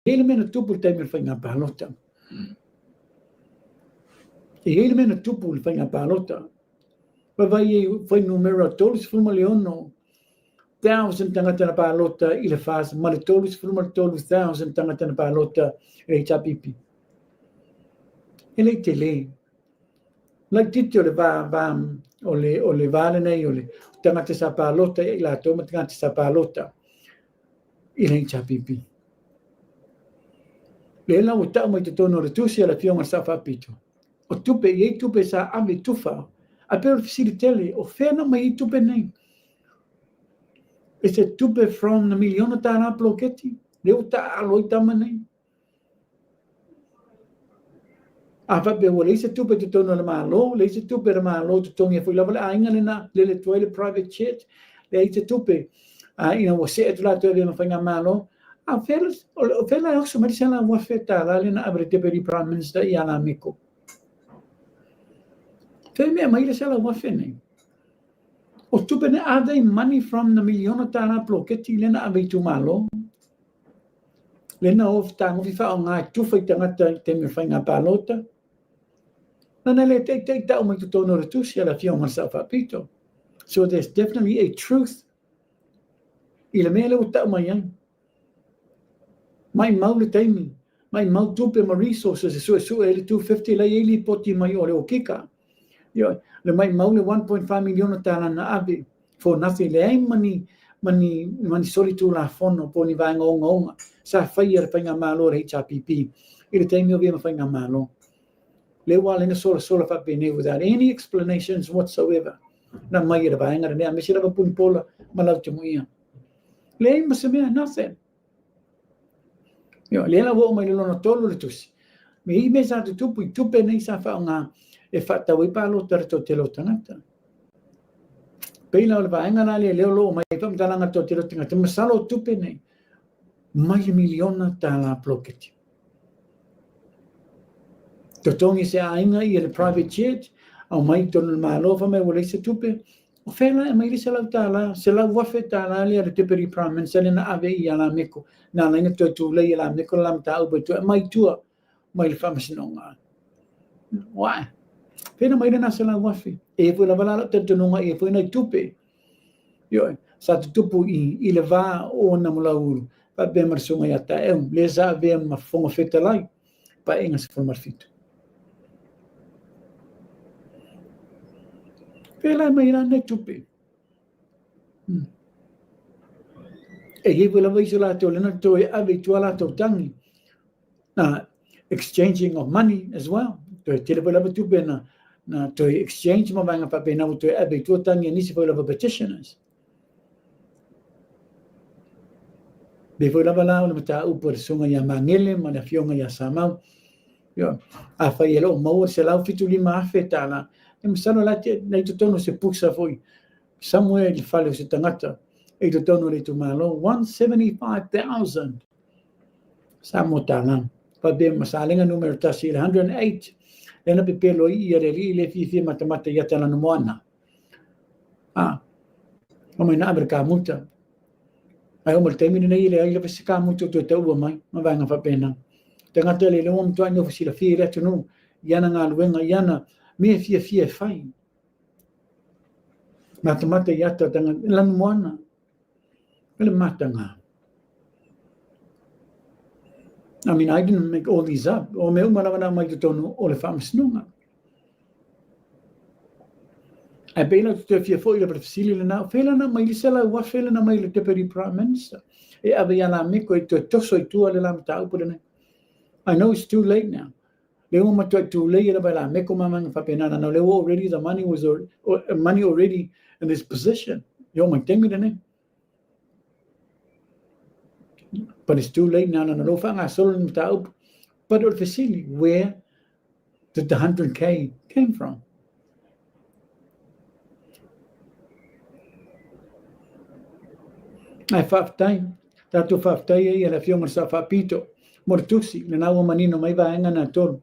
I ai le mea na tupu i le taimi o le faiga palota. E i ai le mea na tupu i le faiga palota. Vaavaai i ai fuainumera 36,000 tagata na palota i le FAS ma le 33,000 tagata na palota i le HRPP. E le i tele. Laitiiti o le va, va, o le, o le va lenei o le tagata sa palota ia i latou ma tagata sa palota i le HRPP. Lea la ua tau mai totonu o le tusi a le Afioga i le Sao Faapito, o tupe, e i ai tupe sa ave tufa, ae pei o le fesili tele, o fea na aumai ai tupe nei? Is it tupe from the miliona tālā poloketi? Lea ua taaalo ai tama nei. A faapea ua leai se tupe i totonu o le Malo, leai se tupe a le Malo e totogi ai foi lava le aiga lena, lele atu ai le private jet, leai se tupe a ina ua see atu latou e avea ma faigamalo, a o fea, o fea la e oso mai le $100,000 lea na ave i le Deputy Prime Minister ia Lameko? Fea mea mai le $100,000 nei? O tupe nei, are they money from the miliona tālā poloketi lea na ave i itumalo? Lena o fetagofi faaaoga e tufa i tagata i taimi o faiga palota. Nana le teitei tau mai totonu o le tusi a le Afioga i le Sao Faapito. So there's definitely a truth i le mea lea ua tau mai ai. Maimau le taimi, maimau tupe ma resources e suesue ai le 250 la e i ai lipoti mai o le okika. Ioe, le maimau le 1.5 miliona tala na ave for nothing, leai ma ni, ma ni, ma ni solitulafono po o ni vaega ogaoga sa faia e le faigamalo a le HRPP i le taimi o avea ma faigamalo. Lea ua ala ai ona solasola faapenei without any explanations whatsoever na aumai e le vaega lenei aemaise lava Punipola ma Lautimuia. Leai ma se mea, nothing. Ioe, lea la ua oo mai i le lona tolu o le tusi. Me i mea sa tutupu i tupe nei sa faaaoga e faatau ai palota a le toatele o tagata. Pei la o le vaega la lea lea o lo o aumai ai faamatalaga a le toatele o tagata, masalo o tupe nei mai le miliona tālā poloketi. Totogi se aiga ia le private jet, aumai i totonu o le Malo, fai mai ua leai se tupe, O fea la e aumai le $100, $100,000 lea a le Deputy Prime Minister lea na ave ia Lameko, na ala ai ona toe tulei e Lameko le la mataupu e toe aumai i tua mai le faamasinoga. Why? Fea na aumai lena $100,000? E i ai foi lava la lau talitonuga e i ai foi nai tupe. Ioe, sa tutupu i, i le va o ona Mulaulu faapea ma le susuga ia Taeu, lea sa avea ma Fofoga Fetalai, Paeaiga 17. Pēlā mai la nei tupe. E i ai foi lava isi o latou lena toe ave i tua latou tangi. Na exchanging of money as well. Toe tele foi lava tupe na, na toe exchange ma vaega faapena ua toe ave i tua tangi a nisi foi lava petitioners. Pei foi lava la o le mataupu a le Susuga ia Magele ma le Afioga ia Samau, ioe, afai e le o maua le $175,000, e masalo la te, la i totonu o se pusa foi, somewhere i le fale o se tagata i totonu o le itumalo, 175,000 Samoa tālā. Faapea ma Salega numera tasi i le 108, lea na pepelo ai ia le alii le fiafia matamata i ata lana moana. A, omai na ave le kamuta. Ae oo mai le taimi lenei e leai lava se kamuta o toe taua mai ma vaega faapena. Tagata le lea ua matuai nofo silafia i le atunuu i ana galuega, i ana mea e fiafia e fai. Matamata i ata tagata, lanumoana, o le mataga. I mean, I didn't make all these up. O mea uma lava na aumai i totonu o le faamasinoga. Ae pei la ou te toe fia foi lava i le fesili lena, o fea la na aumai le $100,000 lena mai le Deputy Prime Minister e ave ia Lameko e toe toso i tua le la mataupu lenei. I know it's too late now. Lea ua matuai tulei lava e Lameko ma vaega faapena, na lea ua already the money was money already in his position. E oo mai taimi lenei. But it's too late now, na lea ua faagasolo le mataupu. But o le fesili, where did the 100K came from? Ae faafetai, tatou faafetai ai i le Afioga i le Sao Faapito mo le tusi, lena ua manino mai vaega na e tolu.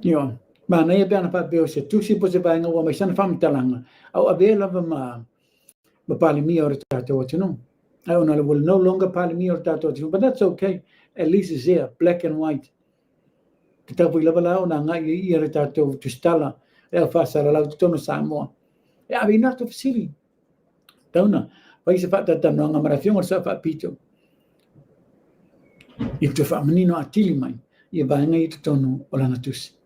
Ioe, manaia pe ana faapea o se tusi po o se vaega ua aumai sana faamatalaga, a o avea lava ma Palemia o le tatou atunuu. Ai ona ua no longer Palemia o le tatou atunuu, but that's okay. At least it's there, black and white. Tatau foi lava la ona agai ai ia le tatou tusitala e au faasalalau i totonu o Samoa. E ave i latou fesili. Tatau ona fai se faatalatalanoaga ma le Afioga i le Sao Faapito i le toe faamanino atili mai ia vaega ia i totonu o lana tusi.